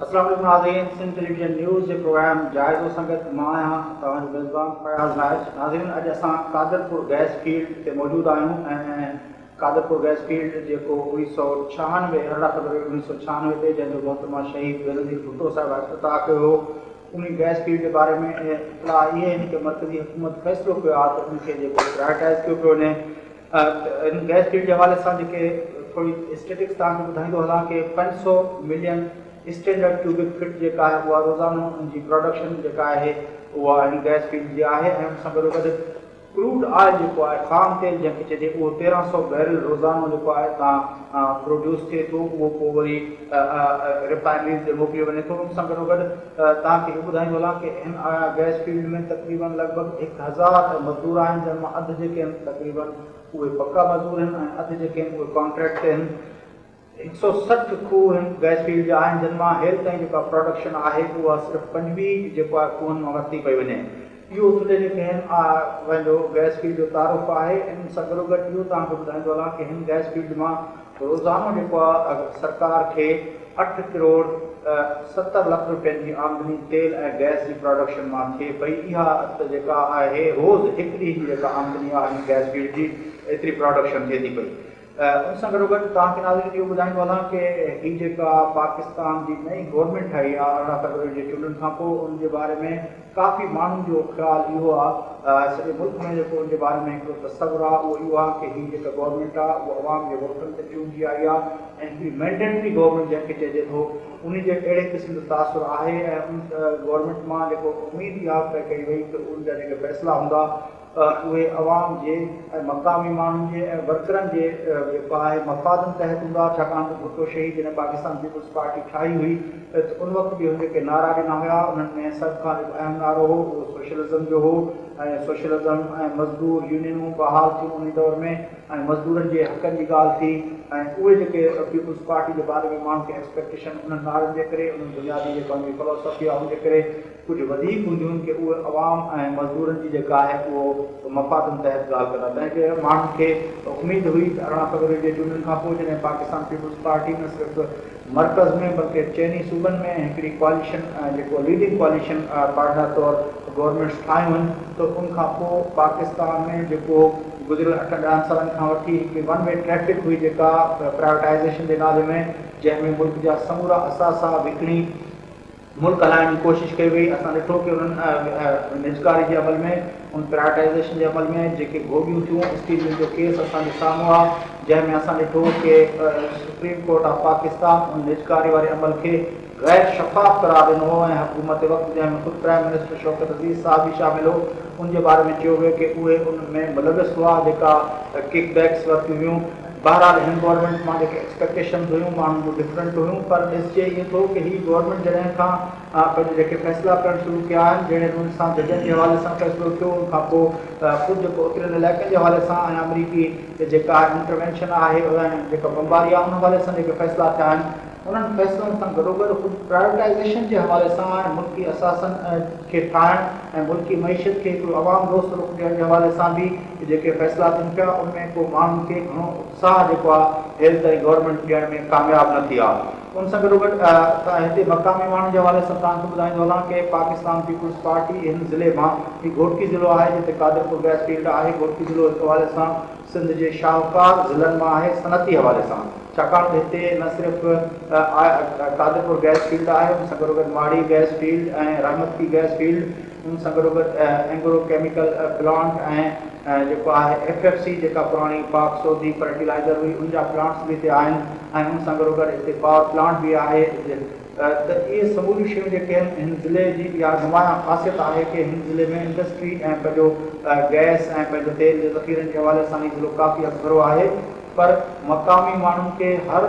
السلام عليڪم ناظرين سنڌ ٽيليويزن نيوز جي پروگرام جائزو سان گڏ مان آهيان توهان جو ميزبان فياض نائچ. ناظرين اڄ اسان قادرپور گئس فيلڊ تي موجود آهيون ۽ قادرپور گئس فيلڊ جيڪو 1996، 18 فيبروري 1996 تي جنهن جو محترمه شهيد بينظير ڀٽو صاحبه افتتاح ڪيو هو، انهي گئس فيلڊ جي باري ۾ اطلاع اهي آهن ته مرڪزي حڪومت فيصلو ڪيو آهي ته ان کي جيڪو پرائرٽائز ڪيو پيو وڃي. ان گئس فيلڊ جي حوالي سان جيڪي ٿوري اسٽيٽڪس توهان کي ٻڌائيندو هلان ڪي 500 ملين اسٽينڊرڊ ڪيوبڪ فٽ جيڪا آهي اها روزانو ان جي پراڊڪشن جيڪا آهي اها ان گئس فيلڊ جي آهي ۽ ان سان گڏوگڏ ڪروڊ آئل جيڪو آهي خام تيل جنهن کي چئجي اهو 1300 بيرل روزانو جيڪو آهي اتان پروڊيوس ٿئي ٿو اهو پوء وري ريفائنريز ڏي موڪليو وڃي ٿو. ان سان گڏوگڏ توهان کي اهو ٻڌائيندو هلان ڪي هن گئس فيلڊ ۾ تقريبن لڳ ڀڳ 1000 مزدور آهن جن مان اڌ جيڪي آهن تقريبن اهي پڪا مزدور آهن ۽ اڌ جيڪي آهن اهي ڪانٽريڪٽ تي آهن. 160 کوهه هن گئس فيلڊ جا آهن جن مان هيل تائين جيڪا پراڊڪشن آهي اها صرف 25 جيڪو آهي کوهن مان ورتي پئي وڃي. اهو ٿلهي جيڪي هن پنهنجو گئس فيلڊ جو تعارف آهي. ان سان گڏوگڏ اهو توهان کي ٻڌائيندو هلان ڪي هن گئس فيلڊ مان روزانو جيڪو آهي سرڪار کي 8 ڪروڙ 70 لک روپين جي آمدني تيل ۽ گئس جي پراڊڪشن مان ٿئي پئي. اها جيڪا آهي روز هڪ ڏينهن جي جيڪا آمدني آهي هن گئس فيلڊ جي ايتري پراڊڪشن ٿئي ٿي پئي. ان سان گڏوگڏ توهان کي ناظرين اهو ٻڌائيندو هلان ڪي هي جيڪا پاڪستان جي نئين گورنمينٽ ٺاهي آ 18 فيبروري جي چونڊن کان پوء ان جي باري ۾ ڪافي ماڻهن جو خيال اهو آ سڄي ملڪ ۾ جيڪو ان جي باري ۾ هڪڙو تصور آ اهو اهو آ ڪي هي جيڪا گورنمينٽ آ اهو عوام جي ووٽن تي چونڊجي آئي آ ۽ هڪڙي مينڊيٽري گورنمينٽ جنهن کي چئجي ٿو انهي جي اهڙي قسم جو تاثر آهي ۽ ان گورنمينٽ مان جيڪو اميد اها پئي ڪئي وئي ته ان جا جيڪي فيصلا هوندا اهي عوام جي ۽ مقامي ماڻهن جي ۽ ورڪرن جي جيڪو آهي مفادن تحت هوندا، ڇاڪاڻ ته ڀٽو شهيد جڏهن پاڪستان پيپلز پارٽي ٺاهي هئي ته ان وقت به هن جيڪي نعرا ڏنا هيا انهن ۾ سڀ کان جيڪو اهم نعرو هو اهو سوشلزم جو هو ۽ سوشلزم ۽ مزدور يونينون بحال ٿيون انهي دور ۾ ۽ مزدورن جي حقن جي ڳالهه ٿي ۽ اهي جيڪي پيپلز پارٽي جي باري ۾ ماڻهن کي ايڪسپيڪٽيشن انهن نعرن جي ڪري انهن بنيادي جيڪا ان جي فلاسافي آهي ان جي ڪري ڪجهه وڌيڪ هونديون آهن ڪي اهي عوام ۽ مزدورن جي جيڪا آهي اهو مفادن تحت ڳالهه ڪندا. تنهن ڪري ماڻهن کي اميد هئي ته 18 فيبروري جي چونڊن کان پوء جڏهن پاڪستان پيپلز پارٽي نه صرف مرڪز ۾ بلڪه چئني صوبن ۾ هڪڙي ڪواليشن جيڪو ليڊنگ ڪواليشن پارٽنر طور گورنمينٽس ٺاهيون آهن ته ان کان پوء پاڪستان ۾ جيڪو گذريل اٺن ڏهن سالن کان وٺي هڪڙي ون وي ٽريفڪ هئي جيڪا پرائيوٽائيزيشن جي نالي ۾ جنهن ۾ ملڪ جا سمورا اثاثا وڪڻي ملڪ هلائڻ جي ڪوشش ڪئي وئي. اسان ڏٺو ڪي انهن نجڪاري جي عمل ۾ ان پرائيوٽائيزيشن جي عمل ۾ جيڪي گهوٻيون ٿيون اسٽيل مل جو ڪيس اسان جي سامهون آ جنهن ۾ اسان ڏٺو ڪي سپريم ڪورٽ آف پاڪستان ان نجڪاري واري عمل کي غير شفاف قرار ڏنو هو ۽ حڪومت وقت جنهن ۾ خود پرائم منسٽر شوڪت عزيز صاحب به شامل هو ان جي باري ۾ چيو ويو ڪي اهي ان ۾ ملوث هئا جيڪا ڪڪ بيڪس ورتيون ويون. بهرحال هن گورنمينٽ مان جيڪي ايڪسپيڪٽيشنز هيون ماڻهن جون ڊفرنٽ هيون پر ڏسجي ائين ٿو ڪي هي گورنمينٽ جڏهن کان پنهنجا جيڪي فيصلا ڪرڻ شروع ڪيا آهن جهڙي نموني سان ججن جي حوالي سان فيصلو ٿيو ان کان پوء خود جيڪو اترين علائقن جي حوالي سان ۽ آمريڪي جيڪا انٽروينشن آهي ۽ جيڪا بمباري آهي ان حوالي سان جيڪي فيصلا ٿيا آهن انهن فيصلن سان گڏوگڏ خود پرائيوٽائيزيشن جي حوالي سان ۽ ملڪي اثاثن کي ٺاهڻ ۽ ملڪي معيشت کي هڪڙو عوام دوست رخ ڏيڻ جي حوالي سان به جيڪي فيصلا ٿين پيا ان ۾ ڪو ماڻهن کي گهڻو اتساهه جيڪو آهي هيل تائين گورنمينٽ ڏيڻ ۾ ڪامياب نه ٿي آهي. ان سان گڏوگڏ هتي مقامي ماڻهن جي حوالي سان توهان کي ٻڌائيندو هلان ڪي پاڪستان پيپلز پارٽي هن ضلعي مان هي گهوٽڪي ضلعو آهي جتي قادرپور گئس فيلڊ آهي گهوٽڪي ضلعو هڪ حوالي سان سنڌ جي شاهوڪار ضلعن مان آهي صنعتي حوالي سان ڇاڪاڻ ته هتي نه صرف قادرپور گئس فيلڊ آهي ان سان گڏوگڏ ماڙي گئس فيلڊ ۽ رحمتڪي گئس فيلڊ ان سان گڏوگڏ اينگرو ڪيميڪل پلانٽ ۽ جيڪو آهي ايف ايف سي جيڪا پراڻي پاڪ سعودي فرٽيلائزر هئي ان جا پلانٽس به هتي آهن ۽ ان سان گڏوگڏ هتي پاور پلانٽ به آهي ته اهي سموريون شيون جيڪي آهن هن ضلعي جي اها نمايان خاصيت آهي ڪي هن ضلعي ۾ انڊسٽري ۽ پنهنجو گئس ۽ پنهنجو تيل جي ذخيرن جي حوالي سان هي ضلعو ڪافي اڳڀرو آهي. پر مقامي ماڻهن کي هر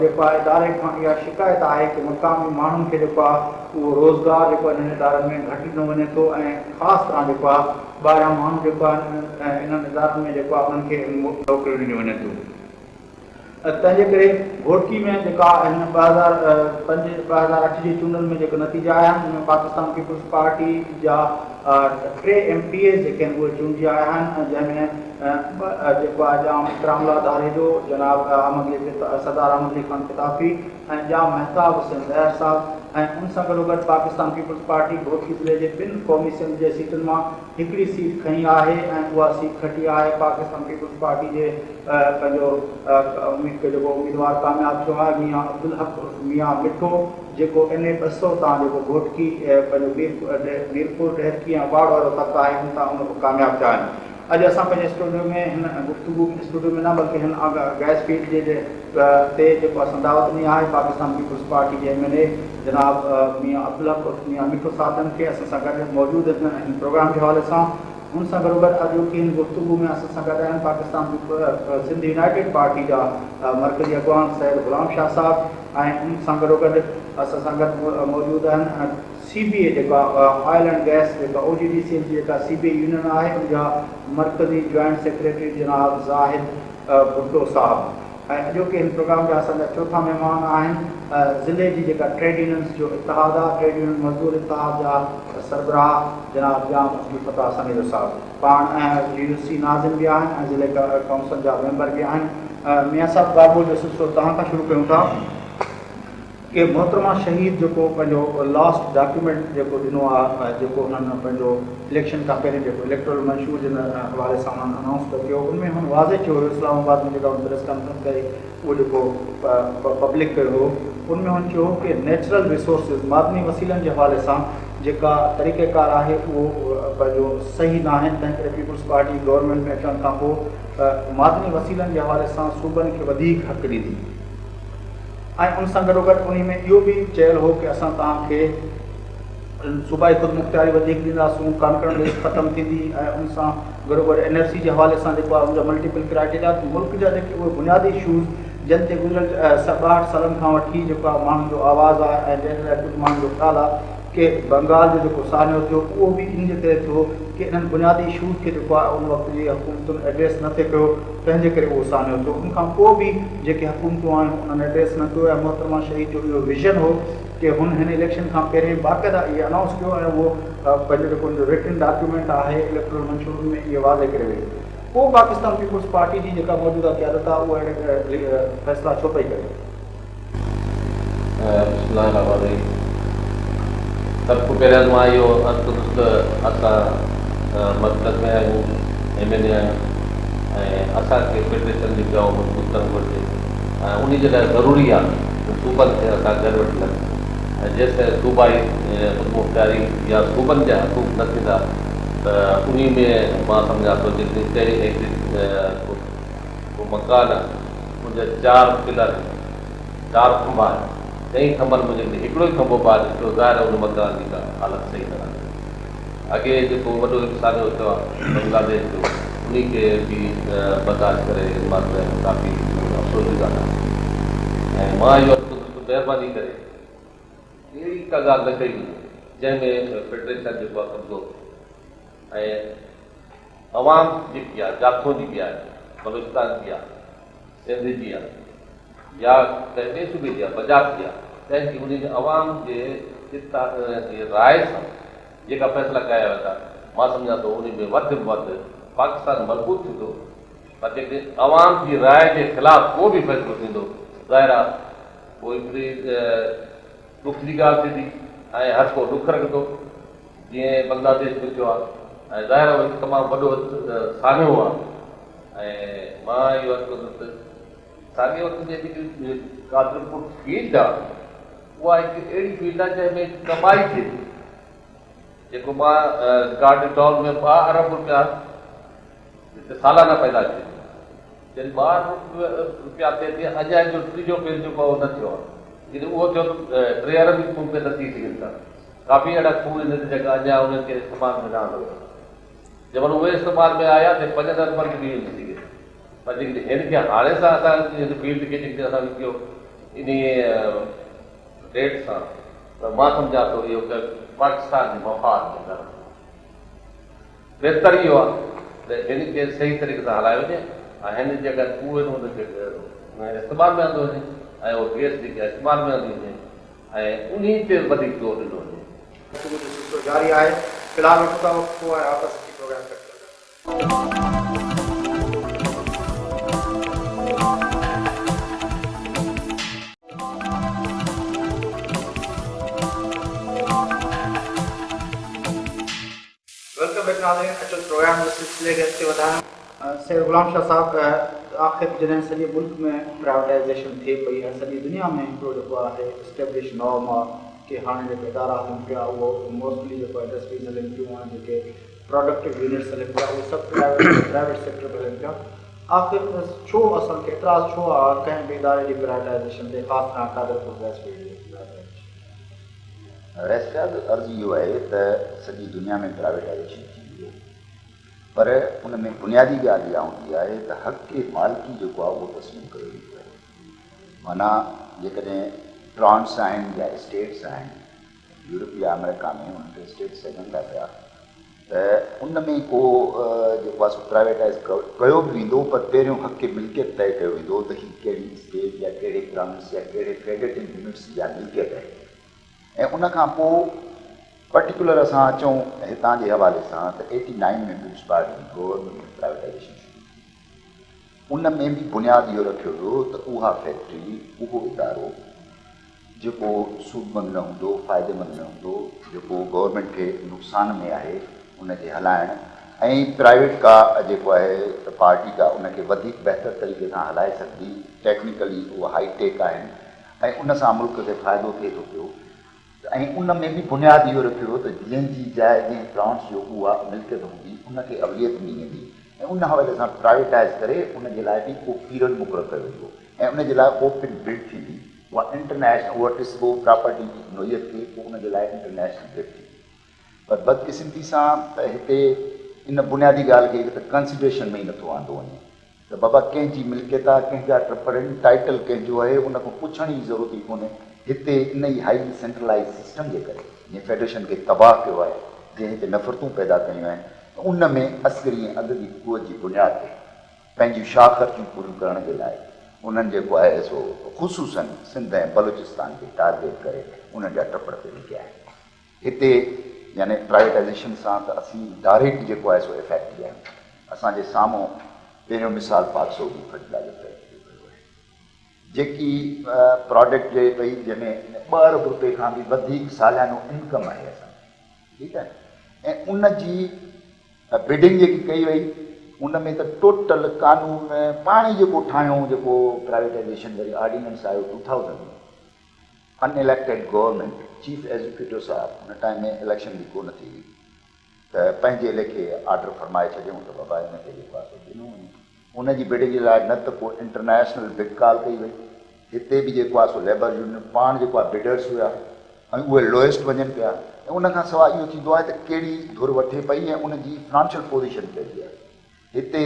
جيڪو آهي اداري کان اها شڪايت آهي ڪه مقامي ماڻهن کي جيڪو آهي اهو روزگار جيڪو آهي انهن ادارن ۾ گهٽ ڏنو وڃي ٿو ۽ خاص طرح جيڪو آهي ٻاهريان ماڻهو جيڪو آهي انهن ادارن ۾ جيڪو آهي انهن کي نوڪريون ڏنيون وڃن ٿيون. تنهن جي ڪري گهوٽڪي ۾ جيڪا هن 2005 2008 جي چونڊن ۾ جيڪي نتيجا آيا آهن ان ۾ پاڪستان پيپلز پارٽي جا ٽي ايم پي ايز جيڪي آهن اهي چونڊجي آيا آهن جنهن ۾ ٻه جيڪو آهي ڄام اڪرام الله ڌاريجو، جناب احمد علي سردار احمد علي خان پتافي ۽ ڄام مهتاب حسين لهر صاحب ۽ ان سان گڏوگڏ پاڪستان پيپلز پارٽي گهوٽڪي ضلعي جي ٻن قومي اسيمبلي جي سيٽن مان هڪڙي سيٽ کنئي آهي ۽ اها سيٽ کٽي آهي پاڪستان پيپلز پارٽي جي پنهنجو جيڪو اميدوار ڪامياب ٿيو آهي ميان عبدالحق عرف ميان مٺو جيڪو اين اي 200 تان جيڪو گهوٽڪي پنهنجو ميرپور ڏهرڪي ۽ اٻاڙ وارو تڪ آهي ان تان ان ڪامياب ٿيا آهن. اڄ اسان پنهنجي اسٽوڊيو ۾ هن گفتگو اسٽوڊيو ۾ نه بلڪه هن گئس فيلڊ جي تي جيڪو اسان دعوت ڏني آهي پاڪستان پيپلز پارٽي جي ايم اين اي جناب ميان عبدالحق عرف ميان مٺو صاحب جن کي اسان سان گڏ موجود آهن هن پروگرام جي حوالي سان ان سان گڏوگڏ اڄوڪي هن گفتگو ۾ اسان سان گڏ آهن پاڪستان سنڌ يونائيٽيڊ پارٽي جا مرڪزي اڳواڻ سيد غلام شاهه صاحب ۽ ان سان گڏوگڏ اسان سان گڏ موجود آهن سي بي اي جيڪا آئل اينڊ گئس جيڪا او جي ڊي سي ايل جي جيڪا سي بي اي يونين آهي ان جا مرڪزي جوائنٽ سيڪريٽري جناب زاهد ڀٽو صاحب ۽ اڄوڪي هن پروگرام جا اسان جا چوٿان مهمان آهن ضلعي جي جيڪا ٽريڊ يونينز جو اتحاد آهي ٽريڊ يونين مزدور اتحاد جا سربراهه جناب ڄام عبدالفتاح سميجو صاحب پاڻ ۽ يو سي ناظم به آهن ۽ ضلعي ڪائونسل جا ميمبر به آهن. ميان صاحب ڳالهه ٻولهه جو سلسلو توهان کان شروع ڪيون ٿا. ڪي محترمه شهيد جيڪو پنهنجو لاسٽ ڊاڪيومينٽ جيڪو ڏنو آ جيڪو انهن پنهنجو اليڪشن کان پهرين جيڪو اليڪٽورل منشور جن حوالي سان انهن انائونس ته ڪيو ان ۾ هن واضح چيو هيو اسلام آباد ۾ جيڪا هن پريس ڪانفرنس ڪئي اهو جيڪو پبلڪ ڪيو هو ان ۾ هن چيو هو ڪي نيچرل ريسورسز معدني وسيلن جي حوالي سان جيڪا طريقه ڪار آهي اهو پنهنجو صحيح ناهي تنهن ڪري پيپلز پارٽي گورنمينٽ ۾ اچڻ کان پوء معدني وسيلن جي حوالي سان صوبن کي وڌيڪ حق ڏيندي. ۽ ان سان گڏوگڏ انهي ۾ اهو به چيل هو ڪه اسان توهان کي صوبائي خودمختياري وڌيڪ ڏينداسون، ڪانڪرنٽ لسٽ ختم ٿيندي ۽ ان سان گڏوگڏ اين ايف سي جي حوالي سان جيڪو آهي ان جا ملٽيپل ڪرائيٽيريا ته ملڪ جا جيڪي اهي بنيادي اشوز جن تي گذريل 62 سالن کان وٺي جيڪو آهي ماڻهن جو آواز آهي ۽ جنهن لاء ڪجهه ماڻهن جو خيال آهي ڪه بنگال جو جيڪو سانحو ٿيو اهو به ان جي ڪري ٿيو ڪه انهن بنيادي اشوز کي جيڪو آهي ان وقت جي حڪومتن ايڊريس نه ٿي ڪيو تنهن جي ڪري اهو سانحو ٿيو ان کان پوء به جيڪي حڪومتون آيون انهن ايڊريس نه ڪيو ۽ محترمه شهيد جو اهو ويزن هو ڪه هن هن اليڪشن کان پهرين باقاعده اهي انائونس ڪيو ۽ اهو پنهنجو جيڪو ان جو رٽن ڊاڪيومينٽ آهي اليڪٽرل منشور ان ۾ اهي واضح ڪري وئي پوء پاڪستان پيپلز پارٽي جي جيڪا موجوده قيادت آهي اهو اهڙي فيصلا ڇو پئي ڪري؟ بسم الله الرحمٰن الرحيم سڀ کان پهريان مان اهو عرض ڪندس ته اسان مرڪز ۾ آهيون ايم اين اي آهيون ۽ اسان کي فيڊريشن جي پيائون مضبوط ڪرڻ گهرجي ۽ انهي جي لاء ضروري آهي ته صوبن کي اسان گڏ وٺي هلون ۽ جيستائين صوبائي خودمختياري يا صوبن جا حقوق نه ٿيندا ته انهي ۾ مان سمجهان ٿو جيڪڏهن چئي ڪو مڪان آهي، ان جا چار پلر آهن، چار کنڀا آهن، چئين کنڀن مان جيڪڏهن هڪڙو ئي کنڀو ٻاهر نڪتو، ظاهر آهي ان مڪان جي ڪا حالت صحيح نه رهندي. اڳي جيڪو وڏو هڪ سانحو ٿيو آهي بنگلاديش جو، انهي کي به برداشت ڪري مان ته ڪافي افسوس جي ڳالهه آهي ۽ مان اهو عرض ڪندس ته مهرباني ڪري اهڙي ڪا ڳالهه نه ڪئي وڃي جنهن ۾ فيڊريشن جيڪو آهي ڪمزور ٿئي ۽ عوام جيڪي آ، جاٿون جي به آهي، بلوچستان جي آ، سنڌ جي آ يا ڪنهن ٻئي صوبي جي آ، پنجاب جي آ، تنهن جي انهي عوام جي چتا جي راء سان جيڪا فيصلا ڪيا ويندا، مان سمجهان ٿو انهي ۾ وڌ ۾ وڌ پاڪستان مضبوط ٿيندو، پر جيڪڏهن عوام جي راء جي خلاف ڪو به فيصلو ٿيندو، ظاهر آ پوء هڪڙي ڏک جي ڳالهه ٿيندي ۽ هر ڪو ڏک رکندو. جيئن بنگلاديش ۾ ٿيو آهي ۽ ظاهر آهي اهو هڪ تمام وڏو سانحو آهي ۽ مان اهو عرض ڪندس ته ساڳئي وقت ۾ جيڪي قادرپور فيلڊ آهي اها هڪ اهڙي فيلڊ آهي جنهن ۾ ڪمائي ٿئي ٿي جيڪو مان رڪارڊ ڏٺو ان ۾ 2 ارب روپيا هتي سالانه پيدا ٿئي ٿي جڏهن 2 ارب روپيا ٿئي ٿي اڃا جو ٽيجو فيز جيڪو آهي اهو نه ٿيو آهي جڏهن اهو ٿيو ته 3 ارب به ممڪن نه ٿي سگهن ٿا ڪافي اهڙا کوهه آهن جيڪا اڃا انهن کي استعمال ۾ نه آندو ويو. جنهن مهل اهي استعمال ۾ آيا ته پنجن اربن تي به وڃي سگهي ٿو. پر جيڪڏهن هن کي هاڻي سان اسان هن فيلڊ کي جيڪڏهن اسان اهو انهيء ريٽ سان ته مان سمجهان ٿو اهو پاڪستان جي مفاد ۾ نه رهندو. بهتر اهو آهي ته هن کي صحيح طريقي سان هلايو وڃي ۽ هن جي اگر قوت هن کي استعمال ۾ آندو وڃي ۽ اهو گئس جيڪي استعمال ۾ آندي وڃي ۽ انهي تي وڌيڪ زور ڏنو وڃي. گفتگو جو سلسلو جاري آهي. في الحال وٺون ٿا وقفو ۽ واپس اچي پروگرام ڪٽ ڪنداسين. Welcome back ناظرين اچو ته پروگرام جي سلسلي کي اڳتي وڌايون. سيد غلام شاهه صاحب آخر جڏهن سڄي ملڪ ۾ پرائيوٽائيزيشن ٿئي پئي ۽ سڄي دنيا ۾ هڪڙو جيڪو آهي اسٽيبلش نارم آ ڪي هاڻي جيڪي ادارا هلن پيا اهو موسٽلي جيڪو انڊسٽريز هلن پيون ۽ جيڪي پراڊڪٽو يونٽس هلن پيا اهي سڀ پرائيويٽ سيڪٽر ۾ هلن پيا آخر ڇو اسان کي اعتراض ڇو آ ڪنهن به اداري جي پرائيوٽائيزيشن تي خاص طرح قادرپور گئس فيلڊ جي پرائيوٽائيزيشن. رئيس صاحب عرض اهو آهي ته سڄي دنيا ۾ پرائيويٽائيزيشن ٿي وئي آهي پر ان ۾ بنيادي ڳالهه اها هوندي آهي ته حق مالڪي جيڪو آهي اهو تسليم ڪيو ويندو آهي معنيٰ جيڪڏهن ٽرانس آهن يا اسٽيٽس آهن يورپ يا آمريڪا ۾ انهن کي اسٽيٽس سڏن ٿا پيا ته ان ۾ ڪو جيڪو آهي سو پرائيويٽائيز ڪيو به ويندو پر پهريون حق ملڪيت طئي ڪيو ويندو ته هي ڪهڙي اسٽيٽ يا ڪهڙي پراونس يا ڪهڙي فيڊريٽو يونٽس جا ملڪيت آهي ۽ ان کان پوء پرٽيڪولر اسان اچون هتان جي حوالي سان ته ايٽي نائين ۾ پيپلز پارٽي جي گورنمينٽ ۾ پرائيويٽائيزيشن شروع ٿي ان ۾ به بنياد اهو رکيو ويو ته اها فيڪٽري اهو ادارو جيڪو سودمند نه هوندو، فائديمند نه هوندو، جيڪو گورنمينٽ کي نقصان ۾ آهي ان جي هلائڻ ۽ پرائيويٽ ڪا جيڪو آهي پارٽي ڪا ان کي وڌيڪ بهتر طريقي سان هلائي سگهندي، ٽيڪنيڪلي اهي هائي ٽيڪ آهن ۽ ان سان ملڪ کي فائدو ٿئي ٿو پيو ۽ ان ۾ به بنياد اهو رکيو ويو ته جنهن جي جاء جنهن پلانٽس جو اها ملڪيت هوندي ان کي اوليت ڏني ويندي ۽ ان حوالي سان پرائيويٽائيز ڪري ان جي لاء به ڪو پيريڊ مقرر ڪيو ويندو ۽ ان جي لاء اوپن بڊ ٿيندي اها انٽرنيشنل اها ڏسبو پراپرٽي جي نوعيت کي پوء ان جي لاء انٽرنيشنل بڊ ٿيندي پر بدقسمتي سان ته هتي ان بنيادي ڳالهه کي ته ڪنسيڊريشن ۾ ئي نٿو آندو وڃي ته بابا ڪنهن جي ملڪيت آهي ڪنهن جا ٽپڙ آهن ٽائيٽل ڪنهن جو آهي ان کان پڇڻ جي ضرورت ئي ڪونهي هتي ان ئي هائلي سينٽرلائيز سسٽم جي ڪري جنهن فيڊريشن کي تباهه ڪيو آهي جنهن هتي نفرتون پيدا ڪيون آهن ان ۾ عسڪري ۽ عددي قوت جي بنياد تي پنهنجيون شاهه خرچيون پوريون ڪرڻ جي لاء انهن جيڪو آهي سو خصوصاً سنڌ ۽ بلوچستان کي ٽارگيٽ ڪري انهن جا ٽپڙ پئي وڪيا آهن. هتي يعني پرائيويٽائيزيشن سان ته اسين ڊائريڪٽ جيڪو آهي سو افيڪٽ آهيون. اسان جي سامهون پهريون مثال پاڪ سعودي فرٽيلائيزر فيڪٽري جو پيو آهي. جيڪي پراڊڪٽ ڏئي پئي جنهن ۾ ٻه ارب روپئي کان به وڌيڪ ساليانو انڪم آهي اسان کي ٺيڪ آهي ۽ ان جي بڊنگ جيڪي ڪئي وئي ان ۾ ته ٽوٽل قانون پاڻ ئي جيڪو ٺاهيو جيڪو پرائيويٽائيزيشن وري آرڊيننس آيو two thousand ۾ in elected government chief executive صاحب ان ٽائيم ۾ اليڪشن به ڪو نه ٿي هئي ته پنهنجي ليکي آرڊر فرمائي ڇڏيائون ته بابا ان کي جيڪو آهي سو ڏنو وڃي. ان جي بڊنگ جي لاء نه ته ڪو انٽرنيشنل بڊ ڪال ڪئي وئي. هتي به جيڪو آهي سو ليبر يونين پاڻ جيڪو آهي بڊرس هيا ۽ اهي لوئسٽ وڃن پيا ۽ ان کان سواء اهو ٿيندو آهي ته ڪهڙي ڌر وٺي پئي ۽ ان جي فنانشل پوزيشن ڪهڙي آهي. هتي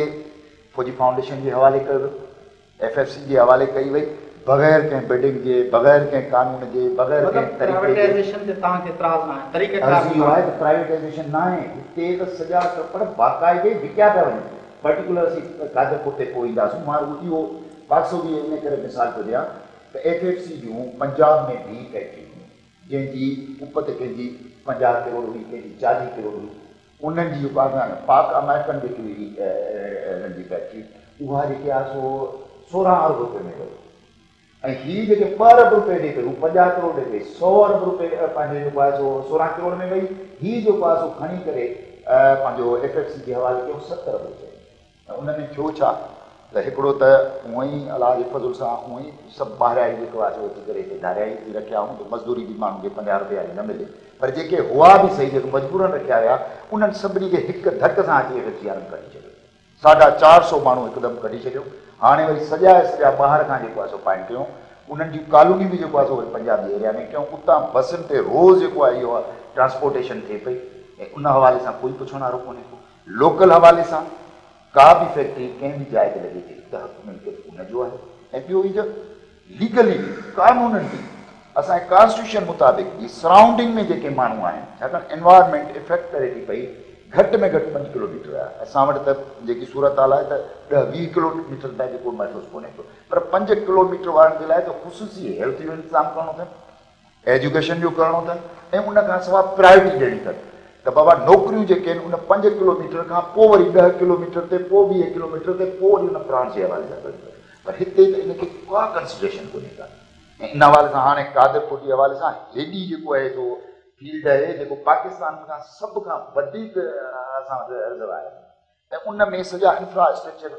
فوجي فائونڊيشن جي حوالي ڪيو ويو، ايف ايف سي جي حوالي ڪئي وئي، بغير ڪنهن بڊنگ جي، بغير ڪنهن قانون جي، بغير مطلب ڪنهن طريقي جي. پرائيويٽائيزيشن تي توهان کي اعتراض ناهي، طريقه ڪار عرض تي اهو آهي ناهي. ته پرائيويٽائيزيشن ناهي، هتي ته سڄا ٽپڙ باقاعدي وڪيا پيا وڃن. پرٽيڪولر اسين قادرپور تي پوء اينداسون، مان رڳو اهو پاڪ سعودي ان ڪري مثال پيو ڏيان ته ايف ايف سي جون پنجاب ۾ به فيڪٽريون هيون، جنهن جي اپت ڪنهن جي 50 ڪروڙ هئي، ڪنهن جي 40 ڪروڙ هئي. انهن جي جيڪو آهي پاڪ آمريڪن جيڪي هئي انهن جي فيڪٽري اها جيڪي آهي سو 16 ارب روپئي ۾ وئي ۽ هي جيڪي 2 ارب روپئي ڏئي پئي هو 50 ڪروڙ ڏئي پئي 100 ارب روپئي پنهنجو جيڪو آهي سو 16 ڪروڙ ۾ وئي هي جيڪو آهي سو کڻي ڪري پنهنجو ايف ايف سي جي حوالي ڪيو 7 ارب روپئي ۽ ان ۾ ٿيو ڇا ته هڪڙو ته هونئن ئي الله جي فضل سان هونئن ئي سڀ ٻاهريائي جيڪو آهي سو اچي ڪري هتي ڌاريائي ٿي رکيا هئون ته مزدوري به ماڻهن کي 50 رپيا جي نه ملي پر جيڪي هئا به سهي جيڪي مجبورن رکيا ويا انهن سڀني کي هڪ ڌڪ سان اچي ايف ايف سي وارن ڪڍي ڇڏيو. ساڍا چار سو ماڻهو هڪدم ڪڍي ڇڏيو. هاڻي وري سڄا جا سڄا ٻاهر کان جيڪو آهي سو پائنٽ ڪيون انهن جون ڪالونيون به جيڪو آهي سو وري پنجاب جي ايريا ۾ ڪيون اتان بسن تي روز جيڪو آهي اهو ٽرانسپورٽيشن ٿئي پئي ۽ ان حوالي سان ڪوئي پڇڻ وارو ڪونهي ڪو. لوڪل حوالي سان ڪا به فيڪٽري ڪنهن به جاء تي لڳي ٿي ته حق ملڪيت ان جو آهي ۽ ٻيو هي ته ليگلي به قانونن به اسان جي ڪانسٽيٽيوشن مطابق جي سرائونڊنگ ۾ جيڪي ماڻهو آهن ڇاڪاڻ انوائرمينٽ افيڪٽ ڪري ٿي پئي گهٽ ۾ گهٽ 5 ڪلو ميٽر آهي اسان وٽ ته جيڪي صورتحال آهي ته 10 20 ڪلو ميٽر تائين جيڪو محسوس ڪونهي ٿو پر 5 ڪلو ميٽر وارن جي لاء ته خصوصي هيلٿ جو انتظام ڪرڻو اٿن ايجوڪيشن جو ڪرڻو اٿن ۽ ان کان سواء پرائرٽي ڏيڻي اٿن ته بابا نوڪريون جيڪي آهن ان 5 ڪلو ميٽر کان پوء وري 10 ڪلو ميٽر تي پوء 20 ڪلو ميٽر تي پوء وري ان پلانٽ جي حوالي سان ڪرڻي اٿن پر هتي ته ان کي ڪا ڪنسڊريشن ڪونهي ڪا ۽ ان حوالي سان هاڻي قادرپور جي حوالي سان هيڏي جيڪو آهي سو فيلڊ آهي جيڪو پاڪستان کان سڀ کان وڌيڪ اسان وٽ رزرو آهي ۽ ان ۾ سڄا انفرا اسٽرڪچر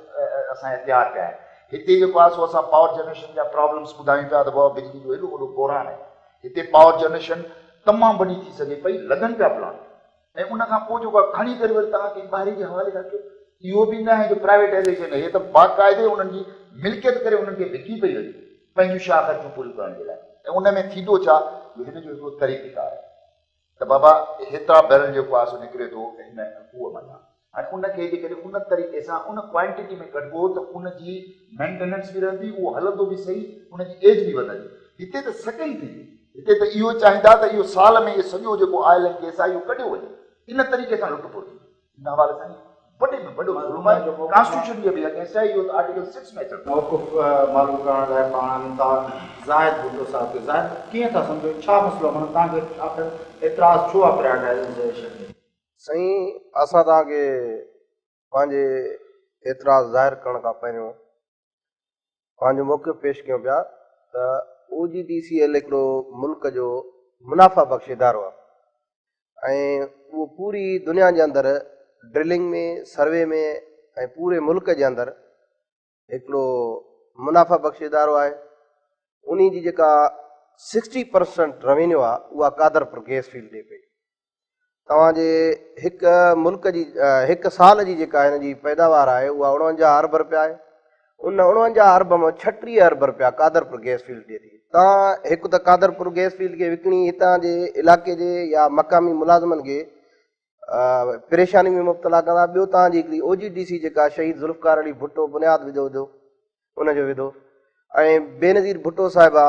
اسان جا تيار پيا آهن. هتي جيڪو آهي سو اسان پاور جنريشن جا پرابلمس ٻڌايون پيا ته بابا بجلي جو ايڏو وڏو بحران آهي. هتي پاور جنريشن تمام وڏي ٿي سگهي پئي، لڳن پيا پلانٽ ۽ ان کان پوء جيڪو آهي کڻي ڪري وري توهان ڪنهن ٻاهرين جي حوالي ٿا ڪيو. اهو به نه آهي جو پرائيويٽائيزيشن آهي، هي ته باقاعدي انهن جي ملڪيت ڪري انهن کي وڪي پئي وڃي پنهنجون شاهه خرچيون پوريون ڪرڻ جي لاء ۽ ان ۾ ٿيندو ڇا جو هن جو هڪڙو طريقيڪار آهي. ته بابا هيترا بيرل جيڪو آهي سو نڪري ٿو هن کوهه منجهان هاڻي ان کي جيڪڏهن ان طريقي سان ان ڪوائنٽٽي ۾ ڪڍبو ته ان جي مينٽيننس به رهندي اهو هلندو به صحيح ان جي ايج به وڌندي هتي ته سڪ ئي ٿي وئي هتي ته اهو چاهيندا ته اهو سال ۾ اهو سڄو جيڪو آئل ۽ گيس آهي اهو ڪڍيو وڃي ان طريقي سان لٽ ڦر ٿي وئي ان حوالي سان هي وڏي ۾ وڏو ظلم آهي، ڪانسٽيٽيوشن جي به اگينسٽ آهي، اهو ته آرٽيڪل سڪس ۾ اچڻ کپي. موقف معلوم ڪرڻ لاء پاڻ هلون ٿا زاهد ڀٽو صاحب کي. زاهد ڪيئن ٿا سمجهو ڇا مسئلو آهي معنيٰ توهان کي آخر اعتراض ڇو آهي پرائيويٽائيزيشن تي؟ سائين اسان توهان کي پنهنجي اعتراض ظاهر ڪرڻ کان پهريون پنهنجو موقف پيش ڪيون پيا ته او جي ڊي سي ايل هڪڙو ملڪ جو منافع بخش ادارو آهي ۽ اهو پوري دنيا جي اندر ڊرلنگ ۾ سروي ۾ ۽ پوري ملڪ جي اندر هڪڙو منافع بخش ادارو آهي انهي جي جيڪا 60% روينيو آهي اها قادرپور گيس فيلڊ ڏي پئي توهان جي هڪ ملڪ جي هڪ سال جي جيڪا هن جي پيداوار آهي اها 49 ارب رپيا آهي. ان 49 ارب مان 36 ارب رپيا قادرپور گئس فيلڊ ڏئي ٿي. توهان هڪ ته قادرپور گئس فيلڊ کي وڪڻي هتان جي علائقي جي يا مقامي ملازمن کي پريشاني ۾ مبتلا ڪندا، ٻيو توهان جي هڪڙي او جي ڊي سي جيڪا شهيد ذوالفقار علي ڀٽو بنياد وڌو ان جو وڌو ۽ بينظير ڀٽو صاحبه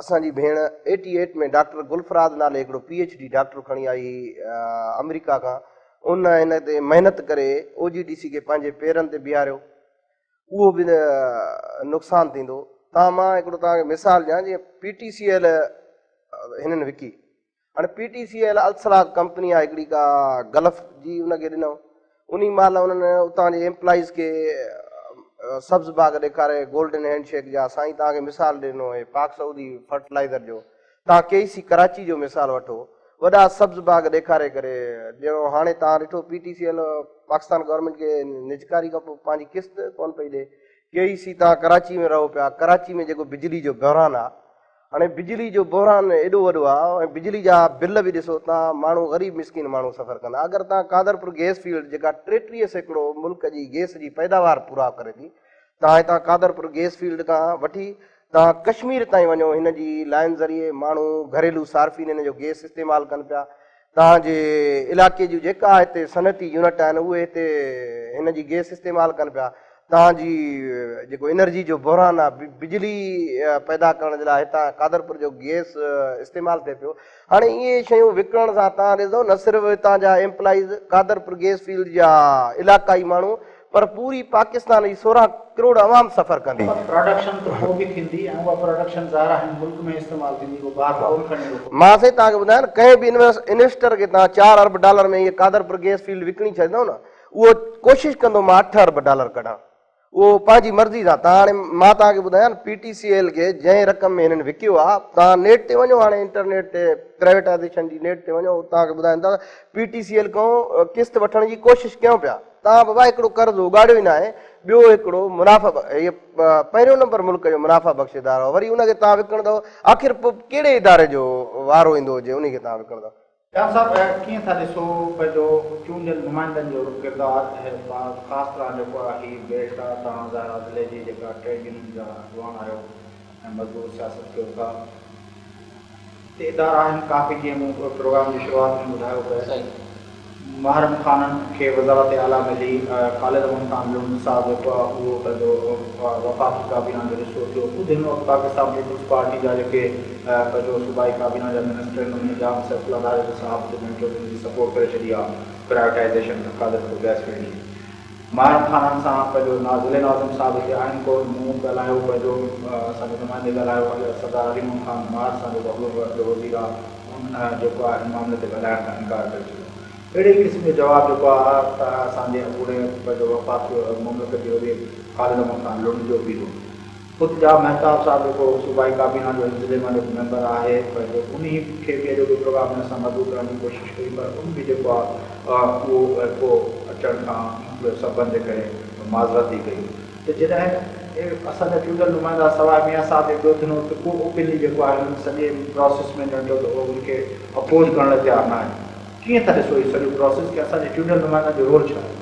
اسان جي ڀيڻ ايٽي ايٽ ۾ ڊاڪٽر گلفراز نالي هڪڙو پي ايڇ ڊي ڊاڪٽر کڻي آئي هئي آمريڪا کان ان هن تي محنت ڪري او جي ڊي سي کي پنهنجي پيرن تي بيهاريو اهو به نقصان ٿيندو تان مان هڪڙو توهان کي مثال ڏيان جيئن پي ٽي سي ايل هنن وڪي هاڻي پي ٽي سي ايل الصلات ڪمپني آهي هڪڙي ڪا گلف جي ان کي ڏنو انهي مهل انهن اتان جي ايمپلائيز کي سبز باغ ڏيکاري گولڊن هينڊ شيڪ جا سائين توهان کي مثال ڏنو هي پاڪ سعودي فرٽلائزر جو توهان ڪي سي ڪراچي جو مثال وٺو وڏا سبز باغ ڏيکاري ڪري ڏيڻو هاڻي توهان ڏٺو P T C L Pakistan government کي نجڪاري کان پوء پنهنجي قسط ڪون پئي ڏي ڪي سي توهان ڪراچي ۾ رهو پيا ڪراچي ۾ جيڪو بجلي جو بحران آهي هاڻي بجلي جو بحران ايڏو وڏو آ ۽ بجلي جا بل به ڏسو تان ماڻهو غريب مسڪين ماڻهو سفر ڪندا اگر تان قادرپور گيس فيلڊ جيڪا 33% ملڪ جي گيس جي پيداوار پورا ڪري ٿي تان هتان قادرپور گيس فيلڊ کان وٺي تان ڪشمير تائين وڃو هن جي لائن ذريعي ماڻهو گهريلو صارفين هن جو گيس استعمال ڪن پيا توهان جي علائقي جون جيڪا هتي صنعتي يونٽ آهن اهي هتي هن جي گئس استعمال ڪن پيا توهان جي جيڪو انرجي جو بحران آهي بجلي پيدا ڪرڻ جي لاء هتان قادرپور جو گئس استعمال ٿئي پيو هاڻي اهي شيون وڪڻڻ سان توهان ڏسندو نه صرف هتان جا ايمپلائيز قادرپور گئس فيلڊ جا علاقائي ماڻهو پر پوري پاڪستان جي 16 ڪروڙ عوام سفر ڪندي. پر پراڊڪشن ته پوء به ٿيندي ۽ اها پراڊڪشن ظاهر آهي هن ملڪ ۾ استعمال ٿيندي اهو ٻاهر ڪونه کڻي ويندو ڪو. مان سائين توهان کي ٻڌايان نه ڪنهن به انويسٽر کي توهان 4 ارب ڊالر ۾ هيء قادرپور گئس فيلڊ وڪڻي ڇڏيندؤ نه اهو ڪوشش ڪندو مان 8 ارب ڊالر ڪڍان اهو پنهنجي مرضي سان توهان هاڻي مان توهان کي ٻڌايان نه پي ٽي سي ايل کي جنهن رقم ۾ هنن وڪيو آهي توهان نيٽ تي وڃو هاڻي انٽرنيٽ تي پرائيويٽائزيشن جي نيٽ تي وڃو توهان کي ٻڌائين ٿا پي ٽي سي ايل کان قسط وٺڻ جي ڪوشش ڪيون پيا توهان بابا هڪڙو قرض اڳاڙيو ئي ناهي، ٻيو هڪڙو منافع هيء پهريون نمبر ملڪ جو منافع بخش ادارو آهي، وري ان کي توهان وڪڻندؤ، آخر پوء ڪهڙي اداري جو وارو ايندو جي انهي کي توهان وڪڻندؤ. خان صاحب ڪيئن ٿا ڏسو پنهنجو چونڊيل نمائندن جو ڪردار خاص طرح جيڪو آهي هي بيلٽ آهي توهان ظاهر آهي ضلعي جي جيڪا ٽريڊ يونين جا اڳواڻ آهيو ۽ مزدور سياست ڪيو ٿا اتي ادارا آهن ڪافي جيئن مون پروگرام جي شروعات ۾ ٻڌايو پئي. محرم خانن کي وزارت اعليٰ ملي، خالد احمد خان لنڊ صاحب جيڪو آهي اهو پنهنجو وفاقي ڪابينا جو حصو ٿيو. خود هن وقت پاڪستان پيپلز پارٽي جا جيڪي پنهنجو صوبائي ڪابينا جا منسٽر آهن انهن ۾ ڄام سيف الله ڌاريجو صاحب به ڄڻ چئو ته ان جي سپورٽ ڪري ڇڏي آهي پرائيوٽائيزيشن قادرپور گئس فيلڊ جي. محرم خانن سان پنهنجو ضلعي ناظم صاحب هتي آهن ڪونه مون ڳالهايو پنهنجو اسان جي نمائندي ڳالهايو سردار علي محمد خان مهر سان جيڪو اڳوڻو وزير آهي ان جيڪو آهي ان معاملي تي ڳالهائڻ کان انڪار ڪري ڇڏيو. اهڙي ئي قسم جو جواب جيڪو آهي ته اسان جي اڳوڻي پنهنجو وفاقي مملڪت جي وزير خالد احمد خان لنڊ جو به هو. خود ڄام مهتاب صاحب جيڪو صوبائي ڪابينا جو هن ضلعي مان جيڪو ميمبر آهي پنهنجو انهي کي به اڄوڪي پروگرام ۾ اسان مدعو ڪرڻ جي ڪوشش ڪئي پر ان به جيڪو آهي اهو ڪو اچڻ کان مختلف سببن جي ڪري معذرت ئي ڪئي. ته جڏهن اسان جا چونڊيل نمائندا سواء ميان صاحب جي ٻيو ٿيندو ته ڪو اوپنلي جيڪو آهي ان سڄي پراسيس ۾ ڄڻ چئو ته اهو ان کي اپوز ڪرڻ لاء تيار نه آهن. ڪيئن ٿا ڏسو هي سڄو پراسيس ڪي اسان جي چونڊيل نمائندن جو رول ڇا آهي؟